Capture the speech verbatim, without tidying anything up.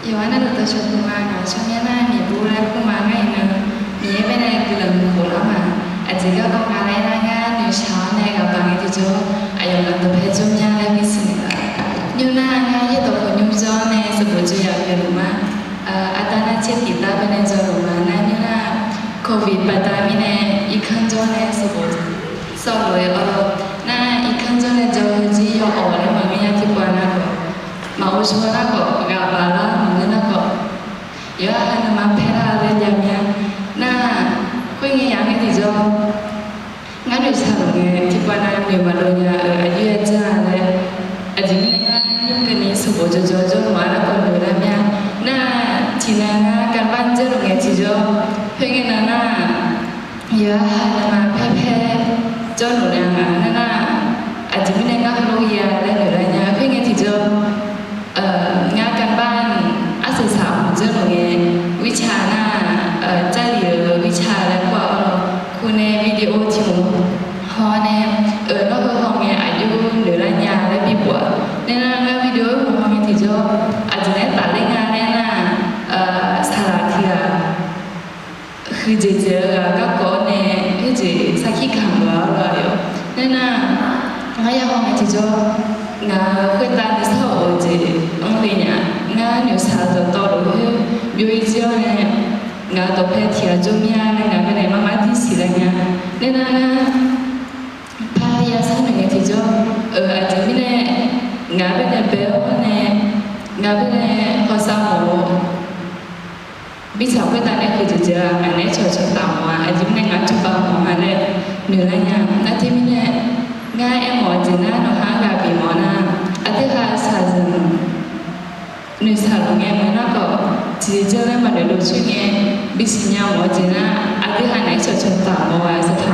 Yawqha navluf dawqcawq puq ma, ngaq-euq tsawrmyanr nar Miqbur laer kur ma. Ngar iqnan Miqyaer baenae guiqlanq khof lar ma. Aqjeq garkawv nga laer nar, ngar noeqshaq-awr nae ghaq baq ngae tiqjawr, aqyawf-anr dawqpae jawr mya laer bisiq naeq laf. Nymr nar ngar yaerdawq khawf nymr jawr-awr nae sanqbof jawr yaf pyaeq luf ma. Arda nar tser tiq dar baenae jawr luf ma. Nar nymr nar โควิด baqda mirnae irkanr jawr nae sanqbof sawr lof-aer awr nar irkanr jawr nae jawr heuzir yawawq laer maqngeur nya tiqpov nar khawf, maqghov shawr nar khawf ghaq baq lar maqngeur nar khawf, yawqha nuima paer lar laer jav mya. Nar khoerngae yaq ngae tiqjawr, ngar noeqshaq luf ngae tiqpov nar noeq maqdov nya-euq aqjox-aer dzeur-a laer, aqjeq mirnae ngar nymr keuvni sanqbof jawrjawr jawr mawf-a nar khawf noeq lar mya. Nar tiqnan ngar การบ้าน dzeur luf ngae tiqjawr, khoerngae nan nar yawqha nuima paer paer jawr luf nya nga. Nar nar aqjeq mirnae ngar heulof-aer ya laer noeq lar nya. Khoerngae tiqjawr, ngar การบ้าน arsaq saq hmq dzeur luf ngae, วิชา nar, Jarlif-euq วิชา laer kur-a awr, kur nae วิดีโอ tiq hmq haw nae, nawr heu haw ngae aqjox noeq lar nya laer bibof-a. Nar nar ngar วิดีโอ hmq haw ngae tiqjawr, aqjeq nae tafler nga laer nar, saqlaq tiq ghaq huiqdzaeq dzaeq-eu ghaq garkawv-awr nae khoerjeq sarkir kamq-eu-a lawr-a yawq. Nar nar, ngar ya haw ngae tiqjawr, ngaq-euq khoertav nuisar of-eu jeq anr le nya. Ngar noeqshaq-eu dawqtawvluf khoer byov-ir jir-awr nae, ngaq-euq dawqpae tiq ghaq jawr mir-a laer ngaq baenae marmar dir siqlar nya. Nar nar ngar par ya sar noeq ngae tiqjawr-eu aqjeq mirnae ngaq baenae bae-awr nae, ngaq baenae hawsav mawf-eu mirtsaq khoertav nae huiqdzaeq dzaeq-a, ngaq naeq-aer cawqcawq taf mawf-a. Aqjeq mirnae ngaq cawba mawf-a laer noeq lar nya. Nar teumirnae ngar aermawf-eu jeq nar nawqha-anr ghaq bif mawf nar, aqdui ha shaqzanq noeqshaq luf ngae maqnar khawf, tiqjeq janr laer maqnoeq dov coer ngae, bisiq nya mawf-eu jeq nar aqdui ha naeq-aer cawqcawq taf mawf-a saqtaq